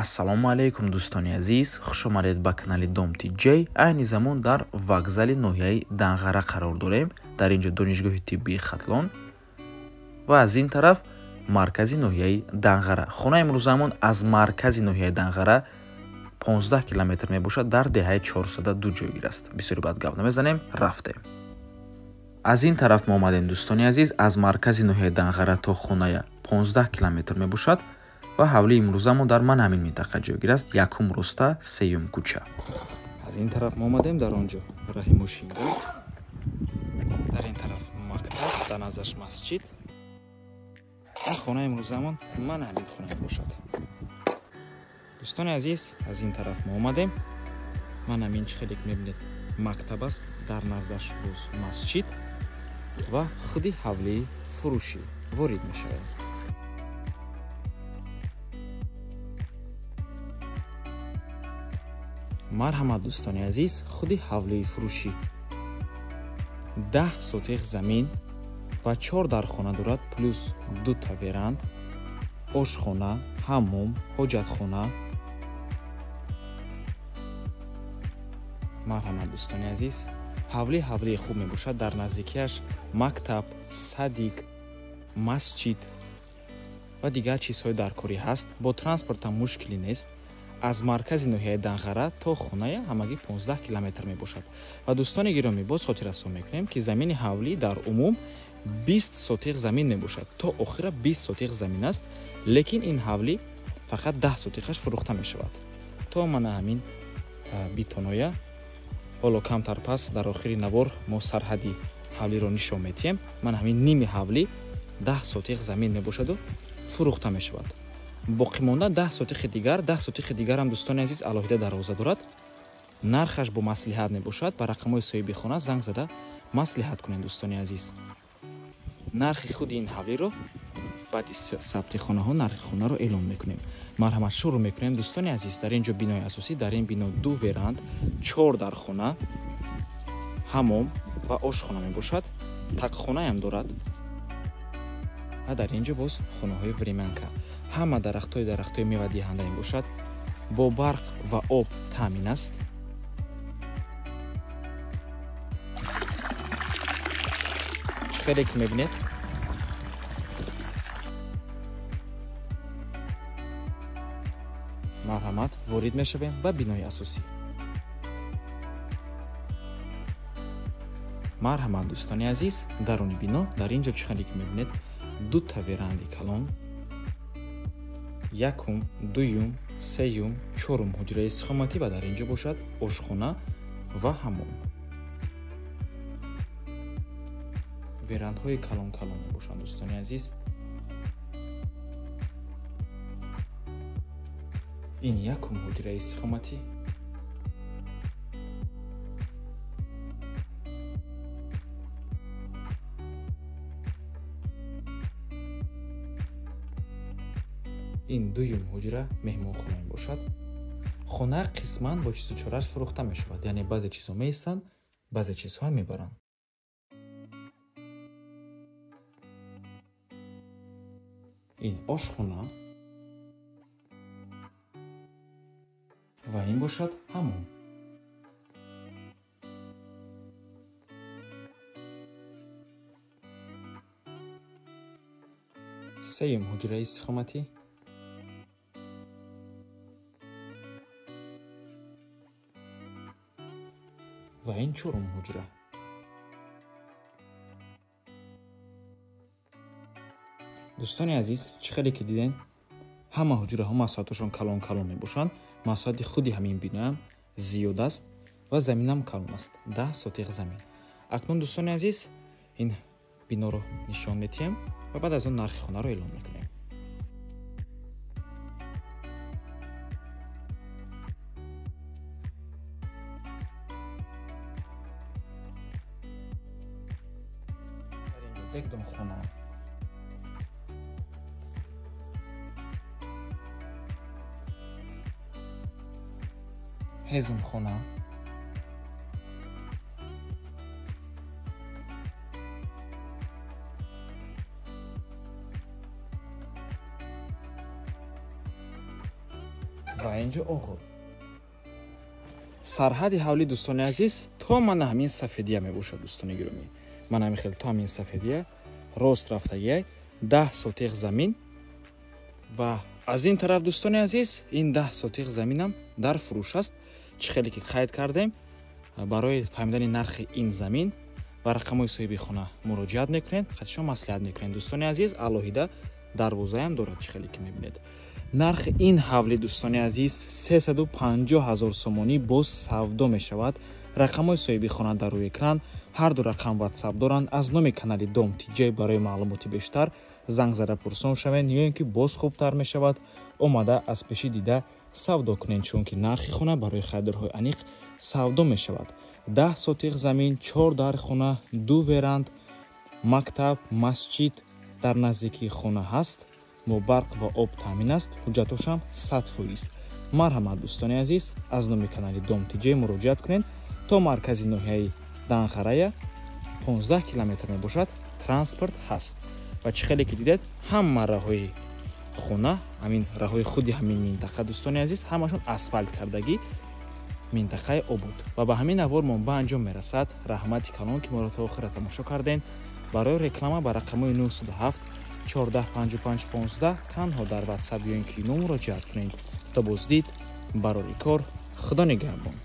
Ассалому алайкум дӯстони азиз, хуш омадед ба канали Дом TJ. Айни замон дар вокзали ноҳияи Данғара қарор дорем. Дар ин ҷо донишгоҳи тиббии Хатлон ва аз ин тараф маркази ноҳияи Данғара. Хонаи имрӯзамон аз маркази ноҳияи Данғара 15 километр мебошад, дар деҳаи 402 ҷойгир аст. Бисёри баъд гап намезанем, рафтем. Аз ин тараф мо омадем дӯстони азиз, аз маркази ноҳияи Данғара то хоная 15 километр мебошад ва ҳавлии имрӯзамон дар ман ҳамин минтақа ҷойгир аст, якум роста, сеюм кӯча. Аз ин тараф мо омадем, дар он ҷо раҳи мошингард, дар ин тараф мактаб, дар наздаш масҷид. Ин хонаи имрӯзамон ман ҳамин хона мебошад. Дӯстони азиз, аз ин тараф мо омадем. Ман ҳамин чӣ хеле ки мебинед мактаб аст, дар наздаш боз масҷид ва худи ҳавлии фурӯшӣ ворид мешавем. Марҳамат дӯстони азиз, худи ҳавлии фурӯшӣ 10 сотиқ замин ва 4 дархона дорад, плюс 2 та веранд, ошхона, ҳаммом, ҳоҷатхона. Марҳамат дӯстони азиз, ҳавлӣ ҳавлии хуб мебошад. Дар наздикиаш мактаб, садик, масҷид ва дигар чизҳои даркорӣ ҳаст. Бо транспортам мушкилӣ нест. Аз маркази ноҳияи Данғара то хоная ҳамагӣ 15 километр мебошад. Ва дӯстони гиромӣ, боз хотиррасон мекунем, ки замини ҳавлӣ дар умум 20 сотиқ замин мебошад. То охира 20 сотиқ замин аст, лекин ин ҳавлӣ фақат 10 сотиқаш фурӯхта мешавад. То мана ҳамин битоноя. Ҳоло камтар пас дар охири навор мо сарҳади ҳавлиро нишон медиҳем. Мана ҳамин ними ҳавлӣ 10 сотиқ замин мебошаду фурӯхта мешавад. Боқӣ монда 10 сотиқи дигар, 10 сотиқи дигарам дӯстони азиз алоҳида дарвоза дорад. Нархаш бо маслиҳат мебошад. Ба рақамҳои соҳиби хона занг зада маслиҳат кунед дӯстони азиз. Нархи худи ин ҳавлиро баъди сабти хонаҳо нархи хонаро эълон мекунем. Марҳамат шурӯъ мекунем дӯстони азиз. Дар ин ҷо бинои асосӣ, дар ин бино 2 веранд, 4 дархона, ҳаммом ва ошхона мебошад. Такхонаям дорад. Ва дар ин ҷо боз хонаҳои времянка. Ҳама дарахтҳои мевадиҳанда мебошад. Бо барқ ва об таъмин аст. Чӣ хеле ки мебинед, марҳамат ворид мешавем ба бинои асосӣ. Марҳамат дӯстони азиз, даруни бино дар ин ҷо чӣ хеле ки мебинед 2 та веранди калон, якум, дуюм, сеюм, чорум ҳуҷраи истиқоматӣ ва дар ин ҷо бошад ошхона ва ҳаммом. Верандҳои калон калон мебошанд дӯстони азиз. Ин якум ҳуҷраи истиқоматӣ. Ин дуюм ҳуҷра меҳмонхона мебошад. Хона қисман бо чизу чораш фурӯхта мешавад, яъне баъзе чизҳо меистанд, баъзе чизҳо мебаранд. Ин ошхона ва ин бошад ҳаммом. Сеюм ҳуҷраи истиқоматӣ. Ва ин чорум ҳуҷра. Дӯстони азиз, чӣ хеле ки дидем, ҳама ҳуҷраҳо масоҳаташон калон калон мебошанд. Масоҳати худи ҳамин биноам зиёд аст ва заминам калон аст, 10 сотиқ замин. Акнун дӯстони азиз, ин биноро нишон медиҳем ва баъд аз он нархи хонаро эълон мекунем. Дегдонхона, ҳезумхона, Ва инҷо оғур. Сарҳади ҳавлӣ, дӯстони азиз, то мана ҳамин сафедия мебошад, дӯстони гиромӣ. Мана ҳамин хел то ҳамин сафедия рост рафтагиай 10 сотиқ замин. Ва аз ин тараф, дӯстони азиз, ин 10 сотиқ заминам дар фурӯш аст. Чӣ хеле ки қайд кардем, барои фаҳмидани нархи ин замин ба рақамҳои соҳиби хона муроҷиат мекунед, хати шумо маслиҳат мекунед. Дӯстони азиз, алоҳида дарвозаам дорад, чӣ хеле ки мебинед. Нархи ин ҳавлӣ, дӯстони азиз, 350 ҳазор сомонӣ боз савдо мешавад. Рақамҳои соҳиби хона дар рӯи экран, ҳар ду рақам ватсап доранд. Аз номи канали Дом Тиҷай барои маълумоти бештар занг зада пурсон шавед, ё ин ки боз хубтар мешавад омада аз пеши дида савдо кунед, чунки нархи хона барои харидорҳои аниқ савдо мешавад. 10 сотиқ замин, 4 дар хона, 2 веранд, мактаб, масҷид дар наздикии хона ҳаст, бо барқ ва об таъмин аст, ҳуҷҷатошам 100%. Марҳамат, дӯстони азиз, аз номи канали Дом Тиҷай муроҷиат кунед. То маркази ноҳияи Данғарая 15 километр мебошад, транспорт ҳаст. Ва чӣ хеле ки дидед, ҳама раҳои хона, ҳамин раҳои худи ҳамин минтақа, дӯстони азиз, ҳамашон асфалт кардагӣ, минтақаи обод. Ва ба ҳамин навор мо ба анҷом мерасад. Раҳмати калон, ки моро то охира тамошо кардем. Барои реклама ба рақамҳои 907 14 55 15 танҳо дар WhatsApp ё ин ки имо муроҷиат кунед. То боздид, барори кор, Худо нигаҳбон.